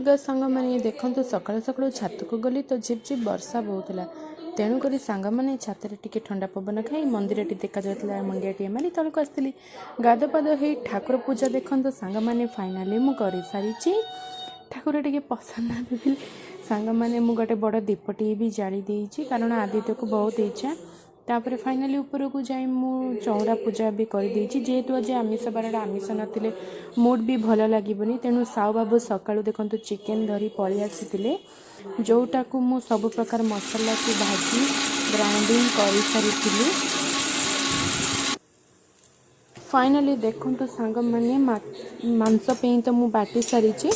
ଦୁର୍ଗା ସାଙ୍ଗମାନେ। ଦେଖନ୍ତୁ, ସକାଳୁ ସକାଳୁ ଛାତକୁ ଗଲି ତ ଝିପ୍ ଝିପ୍ ବର୍ଷା ବହୁଥିଲା। ତେଣୁକରି ସାଙ୍ଗମାନେ, ଛାତରେ ଟିକେ ଥଣ୍ଡା ପବନ ଖାଇ ମନ୍ଦିରଟି ଦେଖାଯାଉଥିଲା, ମୁଣ୍ଡିଆଟିଏ ମାରି ତଳକୁ ଆସିଥିଲି। ଗାଧ ପାଦ ହେଇ ଠାକୁର ପୂଜା ଦେଖନ୍ତୁ ସାଙ୍ଗମାନେ, ଫାଇନାଲି ମୁଁ କରିସାରିଛି। ଠାକୁର ଟିକେ ପସନ୍ଦ ବୋଲି ସାଙ୍ଗମାନେ, ମୁଁ ଗୋଟେ ବଡ଼ ଦୀପଟିଏ ବି ଜାଳି ଦେଇଛି, କାରଣ ଆଦିତ୍ୟକୁ ବହୁତ ଇଚ୍ଛା। ତାପରେ ଫାଇନାଲି ଉପରକୁ ଯାଇ ମୁଁ ଚଉରା ପୂଜା ବି କରିଦେଇଛି। ଯେହେତୁ ଆଜି ଆମିଷ ବାରଟା, ଆମିଷ ନଥିଲେ ମୁଡ଼୍ ବି ଭଲ ଲାଗିବନି। ତେଣୁ ସାଉ ବାବୁ ସକାଳୁ ଦେଖନ୍ତୁ ଚିକେନ୍ ଧରି ପଳେଇ ଆସିଥିଲେ, ଯେଉଁଟାକୁ ମୁଁ ସବୁ ପ୍ରକାର ମସଲାକୁ ଭାଜି ଗ୍ରାଇଣ୍ଡିଙ୍ଗ କରିସାରିଥିଲି। ଫାଇନାଲି ଦେଖନ୍ତୁ ସାଙ୍ଗମାନେ, ମାଂସ ପାଇଁ ତ ମୁଁ ବାଟି ସାରିଛି।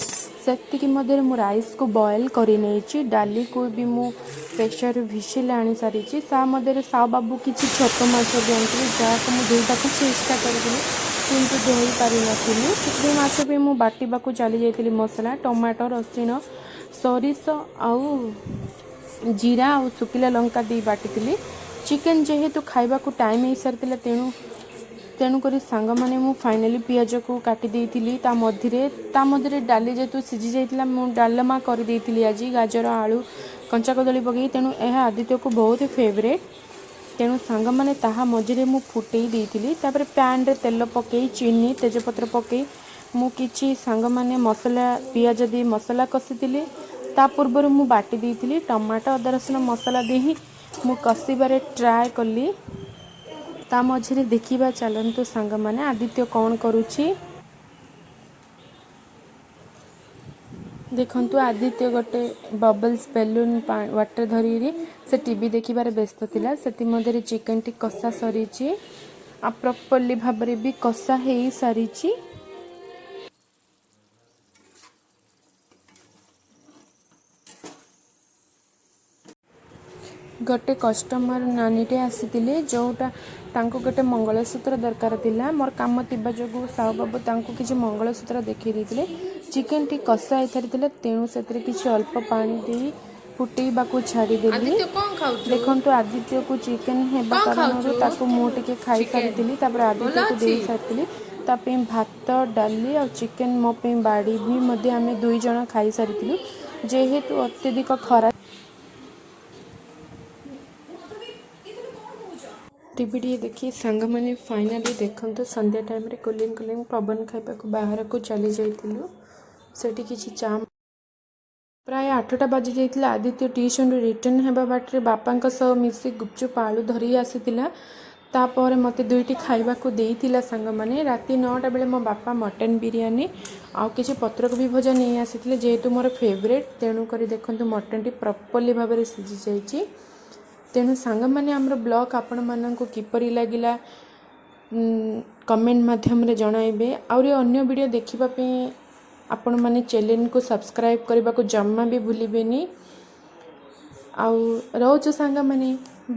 ସେତିକି ମଧ୍ୟରେ ମୁଁ ରାଇସ୍କୁ ବଏଲ୍ କରିନେଇଛି। ଡାଲିକୁ ବି ମୁଁ ପ୍ରେସର୍ ଭିସିଲ୍ ଆଣି ସାରିଛି। ତା ମଧ୍ୟରେ ସାଉ ବାବୁ କିଛି ଛୋଟ ମାଛ ବି ଆଣିଥିଲେ, ଯାହାକୁ ମୁଁ ଧୋଇବାକୁ ଚେଷ୍ଟା କରିଥିଲି କିନ୍ତୁ ଧୋଇ ପାରିନଥିଲି। ସେଥିପାଇଁ ମାଛ ବି ମୁଁ ବାଟିବାକୁ ଚାଲି ଯାଇଥିଲି। ମସଲା, ଟମାଟୋ, ରସୁଣ, ସୋରିଷ ଆଉ ଜିରା ଆଉ ଶୁଖିଲା ଲଙ୍କା ଦେଇ ବାଟିଥିଲି। ଚିକେନ୍ ଯେହେତୁ ଖାଇବାକୁ ଟାଇମ୍ ହେଇସାରିଥିଲା, ତେଣୁକରି ସାଙ୍ଗମାନେ, ମୁଁ ଫାଇନାଲି ପିଆଜକୁ କାଟି ଦେଇଥିଲି। ତା ମଧ୍ୟରେ ଡାଲି ଯେହେତୁ ସିଝି ଯାଇଥିଲା, ମୁଁ ଡାଲମା କରିଦେଇଥିଲି ଆଜି ଗାଜର, ଆଳୁ, କଞ୍ଚା କଦଳୀ ପକାଇ। ତେଣୁ ଏହା ଆଦିତ୍ୟକୁ ବହୁତ ଫେଭରେଟ୍। ତେଣୁ ସାଙ୍ଗମାନେ, ତାହା ମଝିରେ ମୁଁ ଫୁଟେଇ ଦେଇଥିଲି। ତାପରେ ପ୍ୟାନ୍ରେ ତେଲ ପକାଇ, ଚିନି, ତେଜପତ୍ର ପକାଇ ମୁଁ କିଛି ସାଙ୍ଗମାନେ ମସଲା, ପିଆଜ ଦେଇ ମସଲା କଷିଥିଲି। ତା ପୂର୍ବରୁ ମୁଁ ବାଟି ଦେଇଥିଲି ଟମାଟୋ, ଅଦା, ରସୁଣ ମସଲା ଦେଇ ମୁଁ କଷିବାରେ ଟ୍ରାଏ କଲି। ତା ମଝିରେ ଦେଖିବା ଚାଲନ୍ତୁ ସାଙ୍ଗମାନେ, ଆଦିତ୍ୟ କ'ଣ କରୁଛି। ଦେଖନ୍ତୁ, ଆଦିତ୍ୟ ଗୋଟେ ବବଲ୍ସ ବେଲୁନ୍ ୱାଟର୍ ଧରିକିରି ସେ ଟିଭି ଦେଖିବାରେ ବ୍ୟସ୍ତ ଥିଲା। ସେଥିମଧ୍ୟରେ ଚିକେନଟି କଷା ସରିଛି ଆଉ ପ୍ରପରଲି ଭାବରେ ବି କଷା ହେଇସାରିଛି। ଗୋଟେ କଷ୍ଟମର ନାନୀଟେ ଆସିଥିଲେ, ଯେଉଁଟା ତାଙ୍କୁ ଗୋଟେ ମଙ୍ଗଳସୂତ୍ର ଦରକାର ଥିଲା। ମୋର କାମ ଥିବା ଯୋଗୁଁ ସାହୁ ବାବୁ ତାଙ୍କୁ କିଛି ମଙ୍ଗଳସୂତ୍ର ଦେଖାଇ ଦେଇଥିଲେ। ଚିକେନଟି କଷା ହେଇସାରିଥିଲା, ତେଣୁ ସେଥିରେ କିଛି ଅଳ୍ପ ପାଣି ଦେଇ ଫୁଟେଇବାକୁ ଛାଡ଼ିଦେଲି। ଆଦିତ୍ୟ, କଣ ଖାଉଛୁ? ଦେଖନ୍ତୁ, ଆଦିତ୍ୟକୁ ଚିକେନ ହେବା କଣ କାରଣରୁ ଖାଉଛୁ? ତାକୁ ମୁଁ ଟିକେ ଖାଇସାରିଥିଲି। ତାପରେ ଭଲ ଆଦିତ୍ୟକୁ ଅଛି? ଦେଇ ସାରିଥିଲି ତା ପାଇଁ ଭାତ, ଡାଲି ଆଉ ଚିକେନ। ମୋ ପାଇଁ ବାଡ଼ି ବି ମଧ୍ୟ ଆମେ ଦୁଇ ଜଣ ଖାଇସାରିଥିଲୁ। ଯେହେତୁ ଅତ୍ୟଧିକ ଖରା, ଟିଭି ଟିକେ ଦେଖି ସାଙ୍ଗମାନେ, ଫାଇନାଲି ଦେଖନ୍ତୁ, ସନ୍ଧ୍ୟା ଟାଇମ୍ରେ କୁଲିଂ କୁଲିଂ ପବନ ଖାଇବାକୁ ବାହାରକୁ ଚାଲି ଯାଇଥିଲୁ। ସେଠି କିଛି ଚା। ପ୍ରାୟ 8ଟା ବାଜି ଯାଇଥିଲା। ଆଦିତ୍ୟ ଟ୍ୟୁସନରୁ ରିଟର୍ଣ୍ଣ ହେବା ବାଟରେ ବାପାଙ୍କ ସହ ମିଶି ଗୁପଚୁପ ଆଳୁ ଧରି ଆସିଥିଲା। ତାପରେ ମୋତେ ଦୁଇଟି ଖାଇବାକୁ ଦେଇଥିଲା। ସାଙ୍ଗମାନେ, ରାତି 9ଟା ବେଳେ ମୋ ବାପା ମଟନ୍ ବିରିୟାନୀ ଆଉ କିଛି ପତ୍ରକୋବି ଭଜା ନେଇ ଆସିଥିଲେ, ଯେହେତୁ ମୋର ଫେଭରେଟ୍। ତେଣୁକରି ଦେଖନ୍ତୁ, ମଟନ୍ଟି ପ୍ରପରଲି ଭାବରେ ସିଝି ଯାଇଛି। ତେଣୁ ସାଙ୍ଗମାନେ, ଆମର ବ୍ଲଗ୍ ଆପଣମାନଙ୍କୁ କିପରି ଲାଗିଲା, କମେଣ୍ଟ ମାଧ୍ୟମରେ ଜଣାଇବେ। ଆହୁରି ଅନ୍ୟ ଭିଡ଼ିଓ ଦେଖିବା ପାଇଁ ଆପଣମାନେ ଚ୍ୟାନେଲକୁ ସବସ୍କ୍ରାଇବ୍ କରିବାକୁ ଜମା ବି ଭୁଲିବେନି। ଆଉ ରହୁଛୁ ସାଙ୍ଗମାନେ,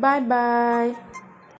ବାଏ ବାଏ।